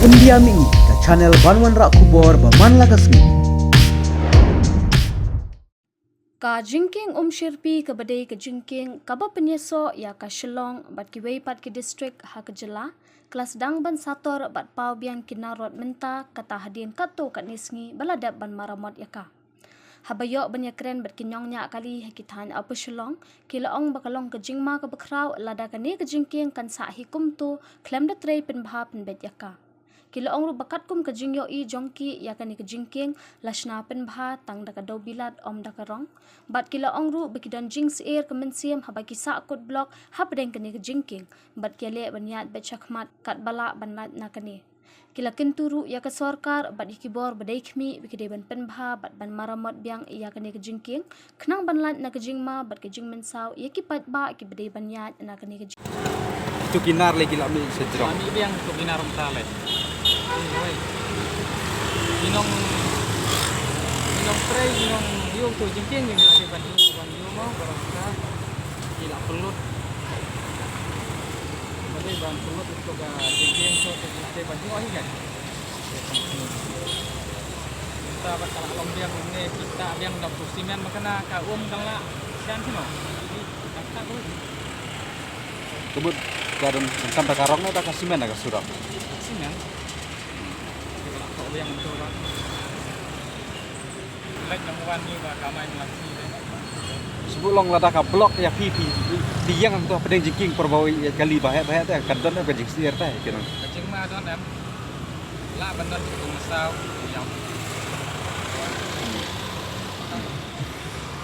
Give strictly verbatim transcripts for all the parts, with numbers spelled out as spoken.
India Mih, ka channel ban wanrah khubor ba man la ka sngi. Ka jingkieng Umshyrpi kaba dei ka jingkieng kaba pynïasoh ïa ka Shillong bad kiwei pat ki district ha ka jylla, ka la sdang ban sator bad paw biang ki nar rot mynta, kata hadien katto katne sngi ba la dep ban maramot ïa ka. Haba ïoh ban ïakren bad ki nongñiah kali ha ki thaiñ Upper Shillong, ki la ong ba ka long ka jingma kaba khraw lada kane ka jingkieng kan sah hi kumto khlem da trei pynbha pynbeit ïa ka. Ki la ong ruh ba katkum ka jingïohi jong ki ïa kane ka jingkieng, la shna pynbha tang da ka dewbilat, ym da ka rong. Bad ki la ong ruh ba ki don jingsyier ka mynsiem haba ki sah kut block hapdeng kane ka jingkieng, bad ki ïaleh ban ïaid beit shakhmat katba lah ban lait na kane. Ki la kyntu ruh ïa ka sorkar bad ïa ki bor ba dei khmih ba ki dei ban pynbha bad ban maramot biang ïa kane ka jingkieng, khnang ban lait na ka jingma bad ka jingmynsaw ïa ki paidbah kiba dei ban ïaid na kane ka jingkieng. Itu ki nar lei ki la mih sha jrong. Mih biang itu ki nar mynta lei. Oi. Ki nong, ki nongtrei, ki nongïoh tu jingkieng, ki la dei ban ïoh, ban ïoh mo, baroh ka. Ki la pynlut. Ka dei ban pynlut itu ka jingkieng, so ki la dei ban ïoh hi kan. Kita ba ka la long biang ne, kita biang da tu simen ba kane ka um ka la sian sino. Jadi, ka ta ko. Ka mut ka don, kan da ka rong ne da ka simen da ka surok. Simen. Ka la ko biang tu ba. Lek nang wan ni ba ka mai nang si. Shu long lada ka block ïa phi, phi, phi ïeng hangto hapdeng jingkieng por ba ïa kali ba heh ba heh te ka don ka jingsyier te ki nong. Ka jingma don em. Lah ban don ka jingmynsaw ïa.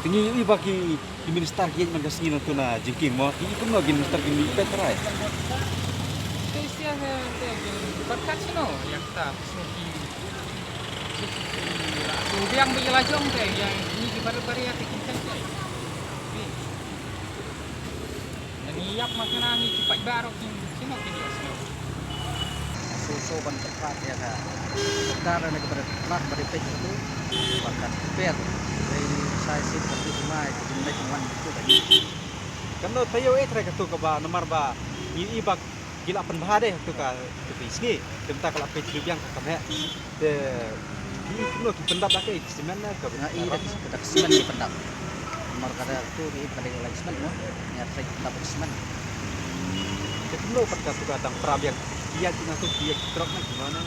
Te ngi ïohi ba ki, ki minister ki ïeng man ka sngi nangto na jingkieng mo, ki i kumno ki minister ki mih peit trai. Te sia he te ki berkat sino ïa kita sino ki. Ki la tu biang ba ki la jong te ïa ngi ki baru baru ïa te ki kan te. Ni. Ngi ïap ma kane ngi ki paidbah ruh ki sngewsih, ki ïap sngewsih. Sngewsih ban pynprat ïa ka. Ka ne ka bret pynprat ba dei peit tu. Ba ka per. Dei sai sip ka tu mai ka jingmai ka wan tu ka ni. Kam no tayo eh trai ka tu ka ba namar ba ngi i bak ki la pynbha dei tu ka tu ka sngi. Kam ta ka la peit tu biang ka kam he. Te ki kumno ki pyndap da ka simen ne ka. Nga i da ka simen ki pyndap. Namar ka da tu ki ka da ka simen mo. Nga trei pyndap ka simen. Te kumno pat ka tu ka dang pra biang. Ki ïa ki na tu ki ïa ki trok na ki mano.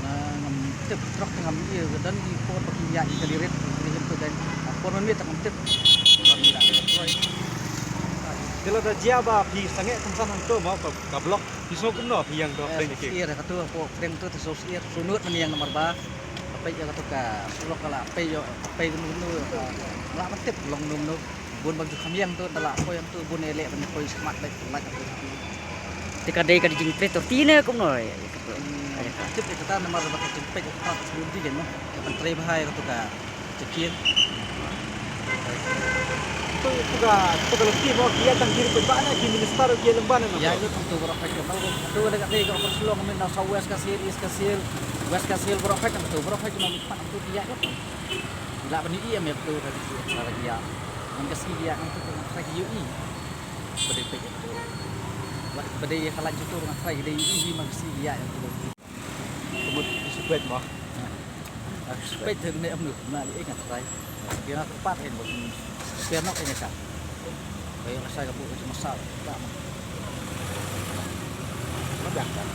Nga ngam tip trok ngam i ka dan ki por ba ki ïa ki ka lirit ki rim tu dan. Por man mi tak ngam tip. Ba mi da ka troi. Te lada jia ba phi sangeh kynsan hangto mo ka, ka block. Phi sngew kumno phi ïeng to pdeng ki. Sngewsih ïa ka tu, hapoh pdeng tu te sngewsih ïa, sngewsih nud ban ïeng namar ba. Ka peit ïa ka tu ka surok ka la peit ïa, ka peit kumno kumno, ka la ban tip long kumno kumno. Bun bang ju kham ïeng tu, da la poi ïeng tu, bun ïa leh ban poi smat beit, lait ka tu. Te ka dei ka jingpeit tu tine kumno ïa ka tu. Hmm, tip ïa kata namar ba ka jingpeit ïa kata ka tu di kan mo. Ka ban trei bha ïa ka tu ka. Jingkieng. Tu, tu ka, tu ka lynti mo ki ïa tang ki ri pynbah ne ki minister ki ïa lem ban ne. Ïa, ïa, tu baroh peit ka. Tu da ka dei ka Upper Shillong, mynta South West Khasi Hills, East Khasi Hills, West Khasi Hills, baroh peit ka, tu baroh peit ka, mynta tu ïa ka. Lah ban ïa, ïa, tu ka ïa. Man ka sngi ïa, tu ka ïa. Ba dei peit ka. Ba dei ka la jitu man ka ïa, dei ïa, man ka sngi ïa, ïa, tu. Ka mut ki shu peit mo. Ki shu peit te ne em lu, na li eh ngan try. Ki na ka pat en ba ki share nok en ka. Ba ïa ka sai ka bu ka jingmasal. Ka mo. Ka dak.